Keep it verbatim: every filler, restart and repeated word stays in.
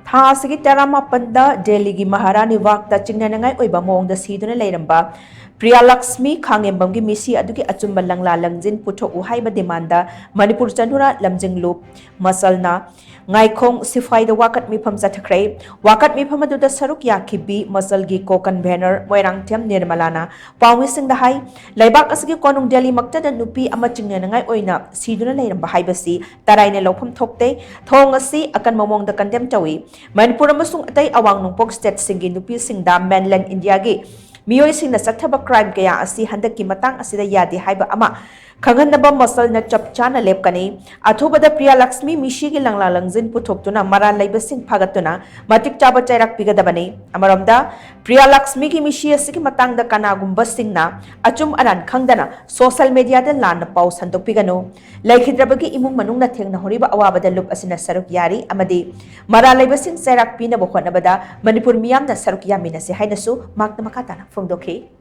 ꯊꯥ ꯑꯁꯤꯒꯤ ꯇꯔꯥꯃꯥꯄꯟꯗ ꯗꯦꯜꯂꯤꯒꯤ ꯃꯍꯥꯔꯥꯅꯤ ꯕꯥꯒꯇ ꯆꯤꯡꯅꯅꯤꯡꯉꯥꯏ ꯑꯣꯏꯕ ꯃꯑꯣꯡꯗ ꯁꯤꯗꯨꯅ ꯂꯩꯔꯝꯕ ꯄ꯭ꯔꯤꯌꯥꯂꯛꯁꯃꯤ ꯈꯥꯡꯉꯦꯝꯕꯝꯒꯤ ꯃꯤꯁꯤ ꯑꯗꯨꯒꯤ ꯑꯆꯨꯝꯕ ꯂꯪꯂꯥ ꯂꯪꯖꯤꯟ ꯄꯨꯊꯣꯛꯎ ꯍꯥꯏꯕ ꯗꯤꯃꯥꯟꯗ ꯃꯅꯤꯄꯨꯔ ꯆꯠꯗꯨꯅ ꯂꯝꯖꯤꯡꯂꯨꯞ ꯃꯁꯜꯅ ꯉꯥꯏꯈꯣꯡ ꯁꯤꯐꯥꯏꯗ ꯋꯥꯀꯠ ꯃꯤꯐꯝ ꯆꯠꯊꯈ꯭ꯔꯦ꯫ ꯋꯥꯀꯠ ꯃꯤꯐꯝ ꯑꯗꯨꯗ ꯁꯔꯨꯛ ꯌꯥꯈꯤꯕꯤ ꯃꯁꯜꯒꯤ ꯀꯣ ꯀꯟꯚꯦꯅꯔ ꯃꯣꯏꯔꯥꯡꯊꯦꯝ ꯅꯤꯔꯃꯂꯥꯅ ꯄꯥꯎꯃꯤꯁꯤꯡꯗ ꯍꯥꯏ, ꯂꯩꯕꯥꯛ ꯑꯁꯤꯒꯤ ꯀꯣꯅꯨꯡ ꯗꯦꯜꯂꯤꯃꯛꯇꯗ ꯅꯨꯄꯤ ꯑꯃ ꯆꯤꯡꯅꯅꯤꯡꯉꯥꯏ ꯑꯣꯏꯅ ꯁꯤꯗꯨꯅ ꯂꯩꯔꯝꯕ ꯍꯥꯏꯕꯁꯤ ꯇꯔꯥꯏꯅ ꯂꯧꯐꯝ ꯊꯣꯛꯇꯦ꯫ ꯊꯧꯑꯣꯡ ꯑꯁꯤ ꯑꯀꯟꯕ ꯃꯑꯣꯡꯗ ꯀꯟꯗꯦꯝ ꯇꯧꯏ꯫ ꯃꯅꯤꯄꯨꯔ ꯑꯃꯁꯨꯡ ꯑꯇꯩ ꯑꯋꯥꯡ ꯅꯣꯡꯄꯣꯛ ꯁ꯭ꯇꯦꯠꯁꯤꯡꯒꯤ ꯅꯨꯄꯤꯁꯤꯡꯗ ꯃꯦꯟꯂꯦꯟ ꯏꯟꯗꯤꯌꯥꯒꯤ ꯃꯤꯑꯣꯏꯁꯤꯡꯅ ꯆꯠꯊꯕ ꯀ꯭ꯔꯥꯏꯝ ꯀꯌꯥ ꯑꯁꯤ ꯍꯟꯗꯛꯀꯤ ꯃꯇꯥꯡ ꯑꯁꯤꯗ ꯌꯥꯗꯦ ꯍꯥꯏꯕ ꯑꯃ ꯈꯪꯍꯟꯅꯕ ꯃꯁꯜꯅ ꯆꯞ ꯆꯥꯅ ꯂꯦꯞꯀꯅꯤ꯫ ꯑꯊꯨꯕꯗ ꯄ꯭ꯔꯤꯌꯥꯂꯛꯁꯃꯤ ꯃꯤꯁꯤꯒꯤ ꯂꯪꯂꯥ ꯂꯪꯖꯤꯟ ꯄꯨꯊꯣꯛꯇꯨꯅ ꯃꯔꯥꯜ ꯂꯩꯕꯁꯤꯡ ꯐꯥꯒꯠꯇꯨꯅ ꯃꯇꯤꯛ ꯆꯥꯕ ꯆꯩꯔꯥꯛ ꯄꯤꯒꯗꯕꯅꯤ꯫ ꯑꯃꯔꯣꯝꯗ, ꯄ꯭ꯔꯤꯌꯥꯂꯛꯁꯃꯤꯒꯤ ꯃꯤꯁꯤ ꯑꯁꯤꯒꯤ ꯃꯇꯥꯡꯗ ꯀꯅꯥꯒꯨꯝꯕꯁꯤꯡꯅ ꯑꯆꯨꯝ ꯑꯔꯥꯟ ꯈꯪꯗꯅ ꯁꯣꯁꯦꯜ ꯃꯦꯗꯤꯌꯥꯗ ꯂꯥꯟꯅ ꯄꯥꯎ ꯁꯟꯗꯣꯛꯄꯤꯒꯅꯨ꯫ ꯂꯩꯈꯤꯗ꯭ꯔꯕꯒꯤ ꯏꯃꯨꯡ ꯃꯅꯨꯡꯅ ꯊꯦꯡꯅꯍꯧꯔꯤꯕ ꯑꯋꯥꯕꯗ ꯂꯨꯞ ꯑꯁꯤꯅ ꯁꯔꯨꯛ ꯌꯥꯔꯤ ꯑꯃꯗꯤ ꯃꯔꯥꯜ ꯂꯩꯕꯁꯤꯡ ꯆꯩꯔꯥꯛ ꯄꯤꯅꯕ ꯍꯣꯠꯅꯕꯗ ꯃꯅꯤꯄꯨꯔ ꯃꯤꯌꯥꯝꯅ ꯁꯔꯨꯛ ꯌꯥꯃꯤꯟꯅꯁꯤ ꯍꯥꯏꯅꯁꯨ ꯃꯍꯥꯛꯅ ꯃꯈꯥ ꯇꯥꯅ ꯐꯣꯡꯗꯣꯛꯈꯤ꯫